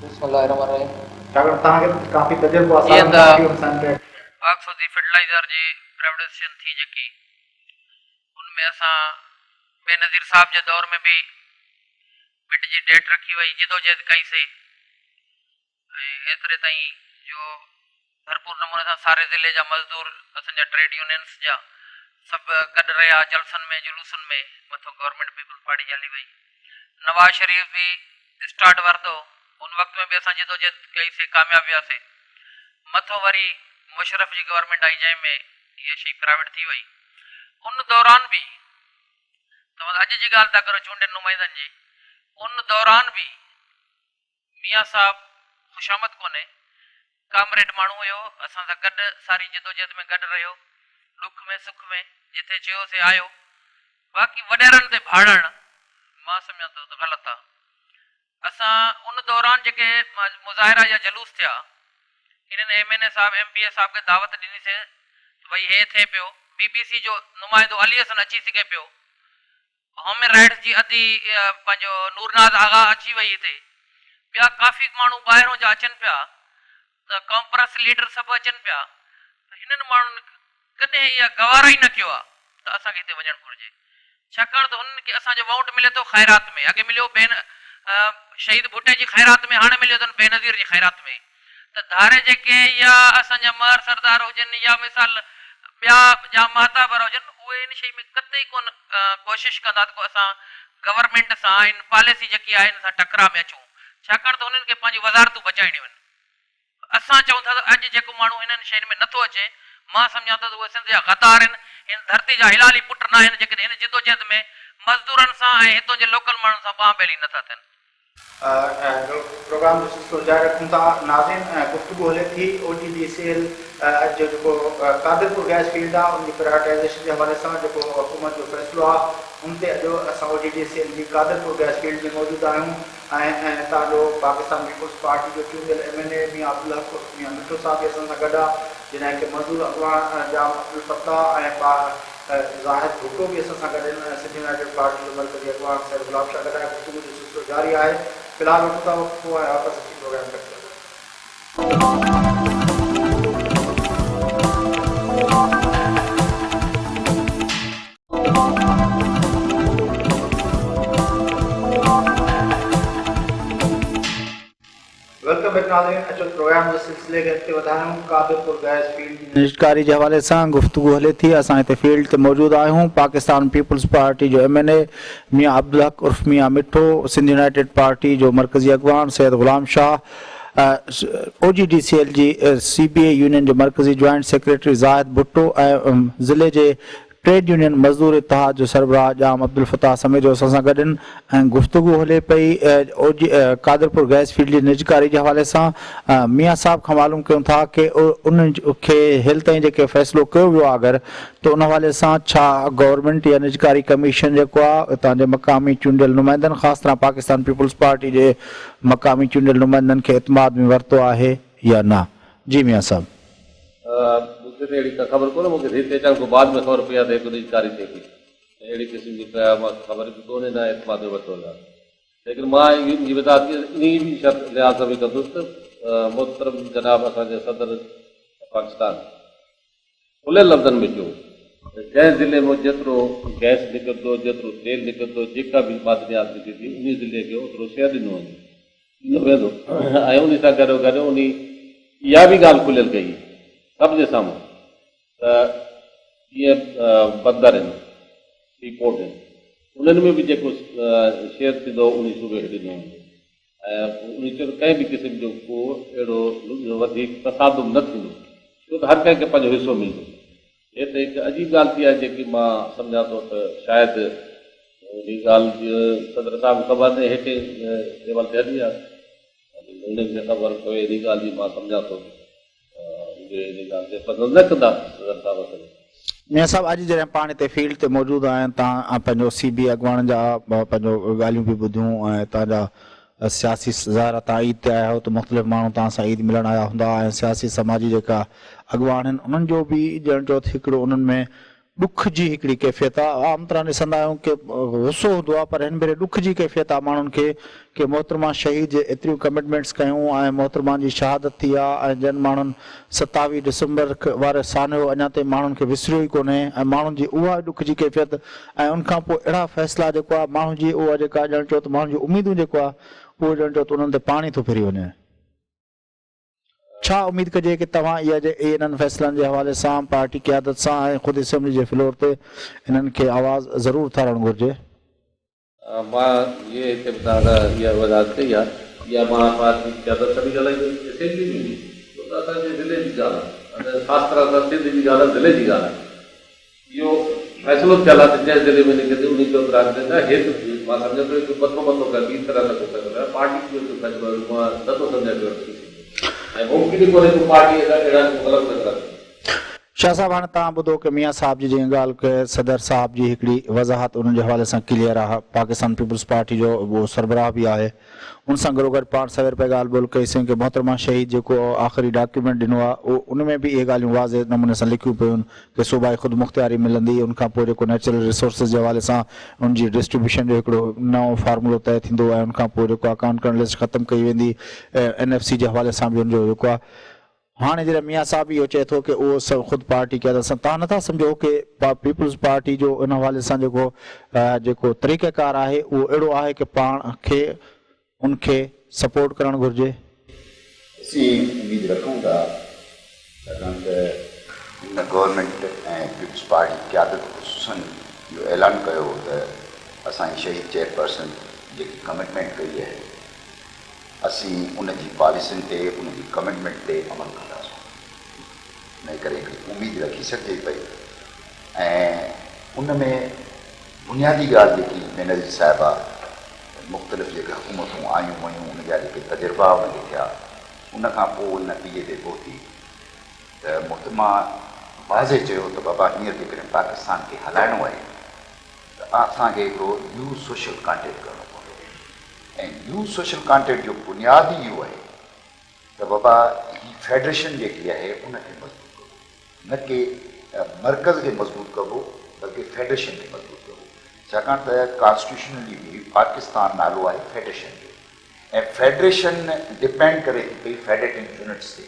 بسم الله الرحمٰن الرحيم. ڇاڪاڻ توهان کي ته ڪافي تجربو آهي جيئن سالن ته کان وٺي ان سان پاڪ فوجي فرٽيلائيزر جي پرائيويٽائيزيشن ٿي جيڪي ان ۾ اسان بينظير صاحب جي دور ۾ به بڊ جي ڊيٽ رکي وئي جدوجهد ڪئي سي ۽ ايتري تائين جو ڀرپور نموني سان ساري ضلعي جا مزدور اسان جا ٽريڊ يونينس جا سڀ گڏ رهيا جلسن ۾ جلوسن ۾ مٿو گورنمينٽ پيپلز پارٽي جي هلي وئي نواز شريف به اسٽارٽ ورتو ان وقت ۾ به اسان جدوجهد ڪئي سي ڪامياب ويا سي مٿو وري مشرف جي گورنمينٽ آئي جنهن ۾ هيء شي پرائيويٽ ٿي وئي ان دوران به توهان اڄ جي ڳالهه ٿا ڪرو چونڊيل نمائندن جي ان دوران به ميان صاحب خوشامد ڪونهي، ڪامريڊ ماڻهو هيو، اسان سان گڏ ساري جدوجهد ۾ گڏ رهيو، ڏک ۾ سک ۾ جٿي چيوسي آيو، باقي وڏيرن تي ڀاڙڻ مان سمجهان ٿو ته غلط آ. اسان ان دوران جيڪي مظاهرا يا جلوس ٿيا، انهن ايم اين اي صاحب ايم پي اي صاحب کي دعوت ڏني سي ته ڀئي هي ٿئي پيو، بي بي سي جو نمائندو علي حسن اچي سگهي پيو، هيومن رائٽس جي ادي پنهنجو نورناز آغا اچي وئي هتي ٻيا ڪافي ماڻهو ٻاهرون جا اچن پيا ته قومپرست ليڊر سڀ اچن پيا ته هنن ماڻهن ڪڏهن اها گوارا ئي نه ڪيو آ ته اسان کي هتي وڃڻ گهرجي ڇاڪاڻ ته هنن کي اسان جو ووٽ ملي ٿو خيرات ۾ اڳي مليو بين شهيد ڀٽي جي خيرات ۾ هاڻي مليو اٿن بينظير جي خيرات ۾ ته ڌاري جيڪي يا اسان جا مهر سردار هجن يا مثال ٻيا ڄام مهتاب وارا هجن اهي ان شيء ۾ قطعي ڪونه ڪوشش ڪندا ته ڪو اسان گورنمينٽ سان ان پاليسي جيڪي آهي ان سان ٽڪراء ۾ اچون ڇاڪاڻ ته انهن کي پنهنجون وزارتون بچائڻيون آهن. اسان چئون ٿا ته اڄ جيڪو ماڻهو انهن شين ۾ نٿو اچي مان سمجهان ٿو ته اهي سنڌ جا غدار آهن هن ڌرتي جا حلالي پٽ ناهن جيڪڏهن هن جدوجهد ۾ مزدورن سان ۽ هتون جي لوڪل ماڻهن سان ٻانهن ٻيلي نٿا ٿين. پروگرام جو سلسلو جاري رکون ٿا ناظرين گفتگو هلي ٿي او جي ڊي سي ايل جو جيڪو قادرپور گئس فيلڊ آهي ان جي پرائيوٽائيزيشن جي حوالي سان جيڪو حڪومت جو فيصلو آهي ان تي اڄ اسان او جي ڊي سي ايل جي قادرپور گئس فيلڊ ۾ موجود آهيون ۽ هتان جو پاڪستان پيپلز پارٽي جو چونڊيل ايم اين اي ميان عبدالحق عرف ميان مٺو صاحب به اسان سان گڏ آهي جڏهن ڪي مزدور اڳواڻ ڄام عبدالفتاح ۽ زاهد ڀٽو به اسان سان گڏ آهن ۽ سنڌ يونائيٽيڊ پارٽي جو مرڪزي اڳواڻ سيد غلام شاهه گڏ آهي. گفتگو جو سلسلو جاري آهي. في الحال وٺون ٿا وقفو ۽ واپس اچي پروگرام گڏ ڪنداسين. Welcome back ناظرين اچو پروگرام جي سلسلي کي اڳتي وڌايون قادرپور گئس فيلڊ جي نجڪاري جي حوالي سان گفتگو هلي ٿي اسان هتي فيلڊ تي موجود آهيون پاڪستان پيپلز پارٽي جو ايم اين اي ميان عبدالحق عرف ميان مٺو سنڌ يونائيٽيڊ پارٽي جو مرڪزي اڳواڻ Syed Ghulam Shah O G D C L جي سي بي اي يونين جو مرڪزي جوائنٽ سيڪريٽري زاهد ڀٽو ۽ ضلعي جي ٽريڊ يونين مزدور اتحاد جو سربراهه ڄام عبدالفتاح سميجو اسان سان گڏ آهن ۽ گفتگو هلي پئي او جي قادرپور گئس فيلڊ جي نجڪاري جي حوالي سان ميان صاحب کان معلوم ڪيون ٿا ڪي ان کي هيل تائين جيڪي فيصلو ڪيو ويو آهي اگر ته ان حوالي سان ڇا گورنمينٽ يا نجڪاري ڪميشن جيڪو آهي اتان جي مقامي چونڊيل نمائندن خاص طرح پاڪستان پيپلز پارٽي جي مقامي چونڊيل نمائندن کي اعتماد ۾ ورتو آهي يا نه جي ميان صاحب. مون کي ته اهڙي ڪا خبر ڪونهي، مون کي ته هتي اچڻ کان بعد ۾ خبر پئي آهي ته هڪ نجڪاري ٿئي ٿي ۽ اهڙي قسم جي ڪا مان کي خبر به ڪونهي نه اعتماد ۾ ورتو ويو آهي. ليڪن مان ان جي وضاحت انهيء به شرط لحاظ سان به ڪندس ته محترم جناب اسان جي صدر پاڪستان کليل لفظن ۾ چيو. ته جنهن ضلعي مان جيترو گئس نڪرندو، جيترو تيل نڪرندو، جيڪا به معدنيات نڪرندي، انهي ضلعي کي اوترو شيئر ڏنو وڃي، ڏنو ويندو ۽ انهي سان گڏو گڏ انهي اها به ڳالهه کليل ڪئي سڀ جي سامهون ته جيئن بندر آهن، سي پورٽ آهن، انهن ۾ به جيڪو شيئر ٿيندو انهي صوبي کي ڏنو ويندو ۽ انهي چيو ته ڪنهن به قسم جو ڪو اهڙو وڌيڪ تصادم نه ٿيندو ڇو ته هر ڪنهن کي پنهنجو حصو ملندو. هي ته هڪ عجيب ڳالهه ٿي آهي جيڪي مان سمجهان ٿو ته شايد انهي ڳالهه جي صدر صاحب کي خبر نه هيٺين ليول تي هلي آهي انهن کي خبر پوي انهي ڳالهه جي مان سمجهان ٿو اهي انهي ڳالهه تي پسند نه ڪندا صدر صاحب سان. ميان صاحب اڄ جڏهن پاڻ هتي فيلڊ تي موجود آهن تان پنهنجو سي بي اڳواڻن جا پنهنجو ڳالهيون به ٻڌيون ۽ هتان جا سياسي ظاهر آهي تان عيد تي آيا آهيو ته مختلف ماڻهو توهان سان عيد ملڻ آيا هوندا ۽ سياسي سماجي جيڪا اڳواڻ آهن انهن جو به ڄڻ چئو ته هڪڙو انهن ۾ ڏک جي هڪڙي ڪيفيت آ، عام طرح ڏسندا آهيون ڪي غصو هوندو آ پر هن ڀيري ڏک جي ڪيفيت آ ماڻهن کي ڪي محترمه شهيد جي ايتريون ڪمٽمينٽس ڪيون ۽ محترمه جي شهادت ٿي آ ۽ جن ماڻهن 27 ڊسمبر واري سانحو اڃا تائين ماڻهن کي وسريو ئي ڪونهي ۽ ماڻهن جي اها ڏک جي ڪيفيت ۽ ان کان پوء اهڙا فيصلا جيڪو آ ماڻهن جي اها جيڪا ڄڻ چئو ته ماڻهن جون اميدون جيڪو آ اهو ڄڻ چئو ته انهن تي پاڻي ٿو ڦري وڃي. ڇا اميد ڪجي ڪي توهان اها جي انهن فيصلن جي حوالي سان پارٽي قيادت سان ۽ خود اسيمبلي جي فلور تي انهن کي آواز ضرور اٿارڻ گهرجي؟ مان جيئن هتي به توهان سان اها وضاحت ڪئي آهي، اها مان پارٽي قيادت سان به ڳالهائيندس، اسيمبلي ۾ به، ڇو ته اسان جي ضلعي جي ڳالهه آهي، خاص طرح سان سنڌ جي ڳالهه آهي، ضلعي جي ڳالهه آهي. اهو فيصلو ٿيل آهي ته جنهن ضلعي ۾ نڪرندي انهي کي اتر حق ڏيندا. هي ته مان سمجهان ٿو هڪ مٿو مٿو ڪنهن ٻي طرح سان ڪو فيصلو آهي. پارٽي جو هڪ فيصلو آهي مان نه ٿو سمجهان ڪي اهڙو ٿي سگهي ۽ ممڪن ئي ڪونهي ڪو پارٽي اهڙا ڪو غلط فيصلا ڪندي. شاهه صاحب هاڻي توهان ٻڌو ڪه ميان صاحب جي جنهن ڳالهه ڪئي صدر صاحب جي هڪڙي وضاحت انهن جي حوالي سان ڪليئر آهي پاڪستان پيپلز پارٽي جو اهو سربراهه به آهي ان سان گڏوگڏ پاڻ سوير پئي ڳالهه ٻولهه ڪئي سين ڪه محترمه شهيد جيڪو آخري ڊاڪيومينٽ ڏنو آهي اهو ان ۾ به اهي ڳالهيون واضح نموني سان لکيون پيون ڪه صوبائي خودمختياري ملندي ان کان پوء جيڪو نيچرل ريسورسز جي حوالي سان ان جي ڊسٽريبيوشن جو هڪڙو نئون فارمولو طئي ٿيندو ۽ ان کان پوء جيڪو آهي ڪانڪرنٽ لسٽ ختم ڪئي ويندي اين ايف سي جي حوالي سان به ان جو جيڪو آهي هاڻي جڏهن ميان صاحب اهو چئي ٿو ڪه اهو سڀ خود پارٽي قيادت سان توهان نٿا سمجهو ڪه پيپلز پارٽي جو ان حوالي سان جيڪو جيڪو طريقه ڪار آهي اهو اهڙو آهي ڪه پاڻ کي ان کي سپورٽ ڪرڻ گهرجي. اسين اميد رکون ٿا ڇاڪاڻ ته هن گورنمينٽ ۽ پيپلز پارٽي قيادت خصوصاً اهو اعلان ڪيو هو ته اسان جي شهيد چيئرپرسن جيڪي ڪمٽمينٽ ڪئي آهي اسين ان جي پاليسين تي، ان جي ڪمٽمينٽ تي عمل ڪنداسون. انهيء ڪري هڪڙي اميد رکي سگهجي پئي ۽ ان ۾ بنيادي ڳالهه جيڪي بينظير صاحبه مختلف جيڪي حڪومتون آيون ويون ان جا جيڪي تجربا ان کي ٿيا ان کان پوء ان نتيجي تي پهتي ته محترمه واضح چيو ته بابا هينئر جيڪڏهن پاڪستان کي هلائڻو آهي ته اسان کي هڪڙو نيو سوشل ڪانٽريڪٽ ڪرڻو پوندو. ۽ نيو سوشل ڪانٽريڪٽ جو بنياد ئي اهو آهي ته بابا هي فيڊريشن جيڪي آهي ان کي مضبوط ڪبو نه ڪي مرڪز کي مضبوط ڪبو بلڪه فيڊريشن کي مضبوط ڪبو ڇاڪاڻ ته ڪانسٽيٽيوشنلي به پاڪستان نالو آهي فيڊريشن جو ۽ فيڊريشن ڊپينڊ ڪري ٿي پئي فيڊريٽنگ يونٽس تي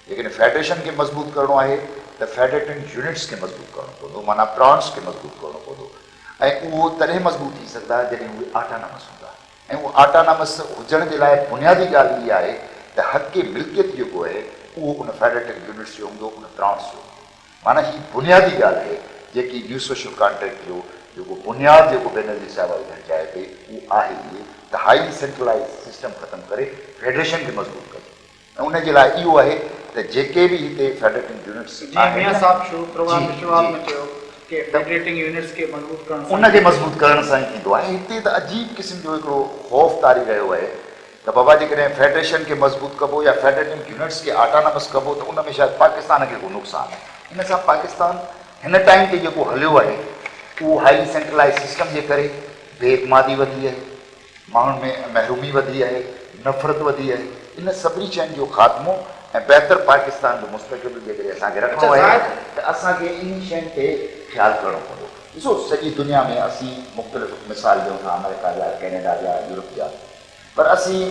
جيڪڏهن فيڊريشن کي مضبوط ڪرڻو آهي ته فيڊريٽنگ يونٽس کي مضبوط ڪرڻو پوندو معنيٰ پرانٽس کي مضبوط ڪرڻو پوندو ۽ اهو تڏهن مضبوط ٿي سگهندا جڏهن اهي آٽانامس هوندا ۽ اهو آٽانامس هجڻ جي لاء بنيادي ڳالهه اها آهي ته حق ملڪيت جيڪو آهي اهو ان فيڊريٽنگ يونٽس جو هوندو ان پرانٽس جو هوندو معنيٰ هي بنيادي ڳالهه آهي جيڪي نيو سوشل ڪانٽريڪٽ جو جيڪو بنياد جيڪو بينظير صاحبه وجهڻ چاهي پئي اهو آهي اهي ته هائلي سينٽرلائيز سسٽم ختم ڪري فيڊريشن کي مضبوط ڪجي ۽ ان جي لاء اهو آهي ته جيڪي به هتي فيڊريٽنگ يونٽس جيئن آهن ميان صاحب شروع پروگرام جي جي شروعات جي ۾ چيو ڪي ته فيڊريٽنگ يونٽس کي مضبوط ڪرڻ سان ان ئي کي مضبوط ڪرڻ سان ئي ٿيندو آهي هتي ته عجيب قسم جو هڪڙو خوف طاري رهيو آهي ته بابا جيڪڏهن فيڊريشن کي مضبوط ڪبو يا فيڊريٽنگ يونٽس کي آٽانامس ڪبو ته ان ۾ شايد پاڪستان کي ڪو نقصان آهي ان سان پاڪستان هن ٽائيم تي جيڪو هليو آهي اهو هائلي سينٽرلائيز سسٽم جي ڪري بي اعتمادي وڌي آهي ماڻهن ۾ محرومي وڌي آهي، نفرت وڌي آهي، ان سڀني شين جو خاتمو ۽ بهتر پاڪستان جو مستقبل جيڪڏهن اسان کي رکڻو آهي ته اسان کي انهن شين تي خيال ڪرڻو پوندو. ڏسو سڄي دنيا ۾ اسين مختلف مثال ڏيون ٿا آمريڪا جا، ڪينيڊا جا، يورپ جا پر اسين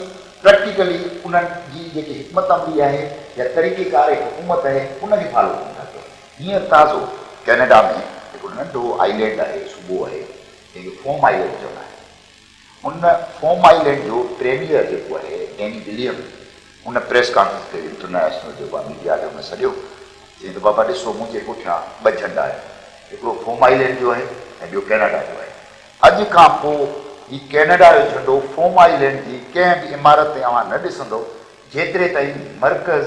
پريڪٽيڪلي انهن جي جيڪي حڪمت عملي آهي يا طريقي ڪار حڪومت آهي ان کي فالو ڪونه ٿا ڪيون. هينئر تازو ڪينيڊا ۾ هڪ ننڍو آئلينڊ آهي، صوبو آهي، جنهن کي فوم آئلينڊ چوندا آهن. ان فوم آئلينڊ جو پريميئر جيڪو آهي ڊيني وليم ان پريس ڪانفرنس ڪئي انٽرنيشنل جيڪو آهي ميڊيا کي ان سڏيو چيائين ته بابا ڏسو منهنجي پٺيان ٻه جهنڊا آهن هڪڙو فوم آئلينڊ جو آهي ۽ ٻيو ڪينيڊا جو آهي اڄ کان پوء هي ڪينيڊا جو جهنڊو فوم آئلينڊ جي ڪنهن به عمارت تي اوهان نه ڏسندؤ جيتري تائين مرڪز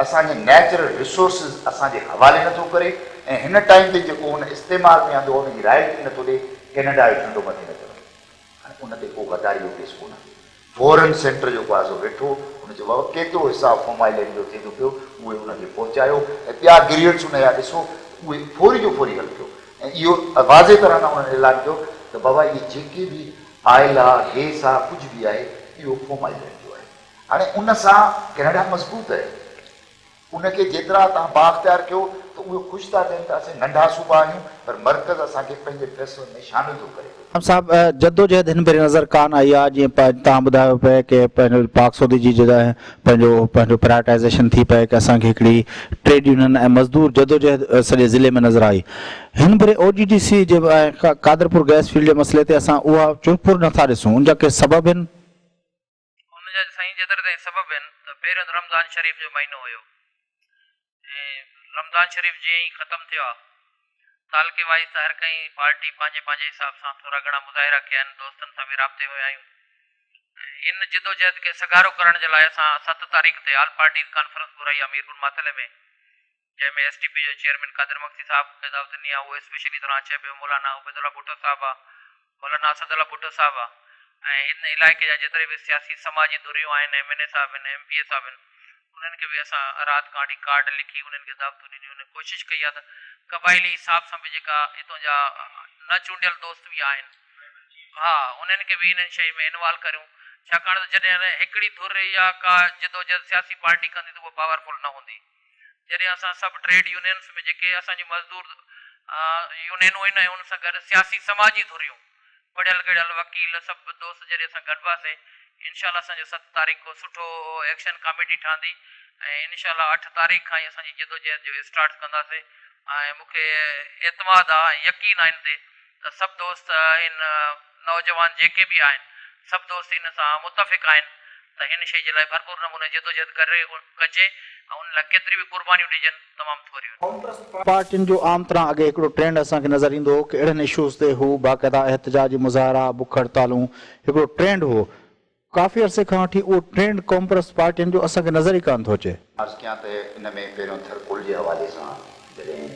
اسان جي نيچرل ريسورسز اسان جي حوالي نه ٿو ڪري ۽ هن ٽائيم تي جيڪو هن استعمال ۾ آندو آهي ان جي رائلٽي نه ٿو ڏي ڪينيڊا جو جهنڊو مٿي نه چڙهندو. هاڻي ان تي ڪو غداري جو ڪيس ڪونه. فورن سينٽر جيڪو آهي سو ويٺو، ان چيو بابا ڪيترو حساب فوم آئلينڊ جو ٿئي ٿو پيو، اهي ان کي پهچايو ۽ ٻيا گريڊس ان جا ڏسو، اهي فوري جو فوري حل ڪيو ۽ اهو واضح طرح سان انهن اعلان ڪيو ته بابا اهي جيڪي به آئل آ، گيس آ، ڪجهه به آهي اهو فوم آئلينڊ جو آهي. هاڻي ان سان ڪينيڊا مضبوط آهي. ان کي جيترا توهان بااختيار ڪيو ته اهي خوش ٿا ٿين ته اسين ننڍا صوبا آهيون پر مرڪز اسان کي پنهنجي فيصلن ۾ شامل ٿو ڪري. ڄام صاحب جدوجهد هن ڀيري نظر ڪانه آئي آ جيئن توهان ٻڌايو پئي ڪي پنهنجو پاڪ سعودي جي جڏهن پنهنجو پنهنجو پرائرٽائيزيشن ٿي پئي ڪي اسان کي هڪڙي ٽريڊ يونين ۽ مزدور جدوجهد سڄي ضلعي ۾ نظر آئي هن ڀيري او جي ڊي سي جي ۽ قادرپور گئس فيلڊ جي مسئلي تي اسان اها چرپر نٿا ڏسون ان جا ڪي سبب آهن؟ ان جا سائين جيتري تائين سبب آهن ته پهريون ته رمضان شريف جو مهينو هيو ۽ رمضان شريف جيئن ئي ختم ٿيو آ تعلقي وائيز ته هر ڪنهن پارٽي پنهنجي پنهنجي حساب سان ٿورا گهڻا مظاهرا ڪيا آهن دوستن سان به رابطي ۾ آهيون ۽ ان جدوجهد کي سگهارو ڪرڻ جي لاء اسان ست تاريخ تي آل پارٽيز ڪانفرنس گهرائي آ ميرپور ماٿيلي ۾ جنهن ۾ ايس ٽي پي جو چيئرمين قادر مگسي صاحب کي دعوت ڏني آ اهو اسپيشلي طرح اچي پيو مولانا عبيدالله ڀٽو صاحب آ مولانا اسدالله ڀٽو صاحب آ ۽ هن علائقي جا جيتري به سياسي سماجي ڌريون آهن ايم اين اي صاحب آهن ايم پي اي صاحب آهن انهن کي به اسان رات کان وٺي ڪارڊ لکي انهن کي دعوتون ڏنيون آهن ڪوشش ڪئي آ ته قبائلي حساب سان به جيڪا هتون جا نه چونڊيل دوست به آهن ها انهن کي به انهن شين ۾ انوالو ڪريون ڇاڪاڻ ته جڏهن هڪڙي ڌر يا ڪا جدوجهد سياسي پارٽي ڪندي ته اها پاورفل نه هوندي. جڏهن اسان سڀ ٽريڊ يونينس ۾ جيڪي اسان جون مزدور يونينون آهن ۽ ان سان گڏ سياسي سماجي ڌريون پڙهيل ڳڙهيل وڪيل سڀ دوست جڏهن اسان گڏباسين انشاء الله اسان جو ست تاريخ ڪو سٺو ايڪشن ڪاميٽي ٺهندي ۽ انشاء الله اٺ تاريخ کان ئي اسان جي جدوجهد جو اسٽارٽ ڪنداسين ۽ مون کي اعتماد آ ۽ يقين آ ان تي ته سڀ دوست ان نوجوان جيڪي به آهن سڀ دوست ان سان متفق آهن ته هن شيء جي لاء ڀرپور نموني جدوجهد ڪري ڪجي ۽ ان لاء ڪيتريون به قربانيون ڏجن تمام ٿوريون آهن. قومپرست پارٽين جو عام طرح اڳي هڪڙو ٽرينڊ اسان کي نظر ايندو هو ڪي اهڙن اشوز تي هو باقاعده احتجاجي مظاهرا، بک هڙتالون هڪڙو ٽرينڊ هو. ڪافي عرصي کان وٺي اهو ٽرينڊ قومپرست پارٽين جو اسان کي نظر ئي ڪانه ٿو اچي. عرض ڪيان ته ان ۾ پهريون ٿر ڪول جي حوالي سان جڏهن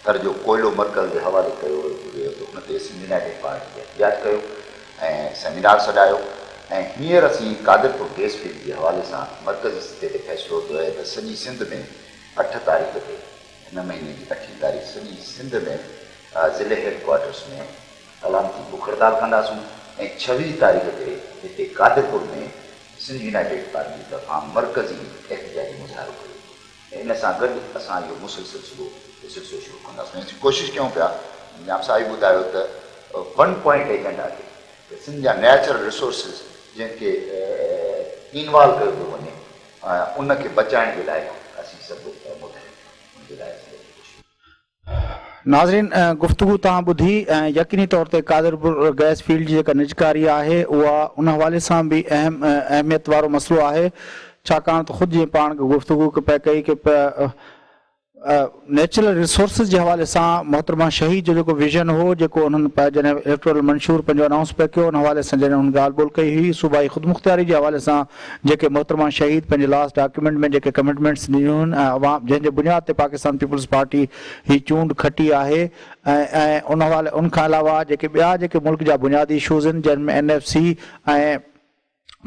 ٿر جو ڪوئلو مرڪز جي حوالي ڪيو ويو ته ان تي سنڌ يونائيٽيڊ پارٽي احتجاج ڪيو ۽ سيمينار سڏايو ۽ هينئر اسين قادرپور گيس فيلڊ جي حوالي سان مرڪزي سطح تي فيصلو ورتو آهي ته سڄي سنڌ ۾ اٺ تاريخ تي هن مهيني جي اٺين تاريخ سڄي سنڌ ۾ ضلعي هيڊ ڪوارٽرس ۾ علامتي بک هڙتال ڪنداسون ۽ ڇويهه تاريخ تي هتي قادرپور ۾ سنڌ يونائيٽيڊ پارٽي طرفان مرڪزي احتجاجي مظاهرو ڪيو ويندو ۽ ان سان گڏ اسان اهو مسلسل سلسلو سلسلو شروع ڪنداسون ۽ اسين ڪوشش ڪيون پيا ڄام صاحب به ٻڌايو ته ون پوائنٽ ايجنڊا تي ته سنڌ جا نيچرل ريسورسز جنهن کي انوالو ڪيو پيو وڃي ان کي بچائڻ جي لاء اسين سڀ متحد ٿيون ان جي لاء اسين وڏي ڪوشش ناظرين گفتگو توهان ٻڌي ۽ يقيني طور تي قادرپور گئس فيلڊ جي جيڪا نجڪاري آهي اها ان حوالي سان به اهم اهميت وارو مسئلو آهي ڇاڪاڻ ته خود جيئن پاڻ گفتگو پئي ڪئي ڪي نيچرل ريسورسز جي حوالي سان محترمه شهيد جو جيڪو ويزن هو جيڪو انهن جڏهن اليڪٽورل منشور پنهنجو انائونس پئي ڪيو ان حوالي سان جڏهن انهن ڳالهه ٻولهه ڪئي هئي صوبائي خودمختياري جي حوالي سان جيڪي محترمه شهيد پنهنجي لاسٽ ڊاڪيومينٽ ۾ جيڪي ڪمٽمينٽس ڏنيون هن ۽ عوام جنهن جي بنياد تي پاڪستان پيپلز پارٽي هي چونڊ کٽي آهي ۽ ۽ ان حوالي ان کان علاوه جيڪي ٻيا جيڪي ملڪ جا بنيادي اشوز آهن جن ۾ N F C ۽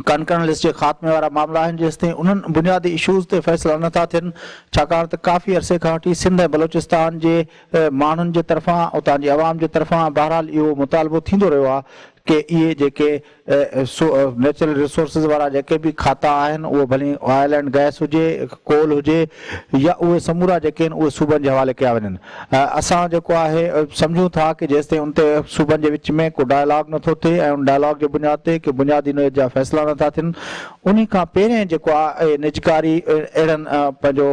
concurrent list جي خاتمي وارا معاملا آهن جيستائين انهن بنيادي اشوز تي فيصلا نه ٿا ٿين ڇاڪاڻ ته ڪافي عرصي کان وٺي سنڌ ۽ بلوچستان جي ماڻهن جي طرفان اتان جي عوام جي طرفان بهرحال اهو مطالبو ٿيندو رهيو آهي ڪي اهي جيڪي نيچرل ريسورسز وارا جيڪي به کاتا آهن اهو ڀلي آئل اينڊ گئس هجي، ڪول هجي يا اهي سمورا جيڪي آهن اهي صوبن جي حوالي ڪيا وڃن. اسان جيڪو آهي سمجهون ٿا ڪي جيستائين ان تي صوبن جي وچ ۾ ڪو ڊائلاگ نٿو ٿئي ۽ ان ڊائلاگ جي بنياد تي ڪي بنيادي نوعيت جا فيصلا نٿا ٿين انهي کان پهرين جيڪو آهي نجڪاري اهڙن پنهنجو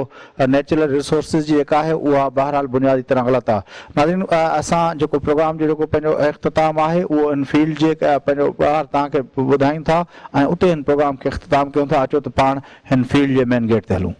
نيچرل ريسورسز جي جيڪا آهي اها بهرحال بنيادي طرح غلط آهي. ناظرين اسان جيڪو پروگرام جو جيڪو پنهنجو اختتام آهي اهو ان فيلڊ جي پنهنجو ٻاهر توهان کي ٻڌايون ٿا ۽ اتي هن پروگرام کي اختتام ڪيون ٿا اچو ته پاڻ هن فيلڊ جي مين گيٽ تي هلون.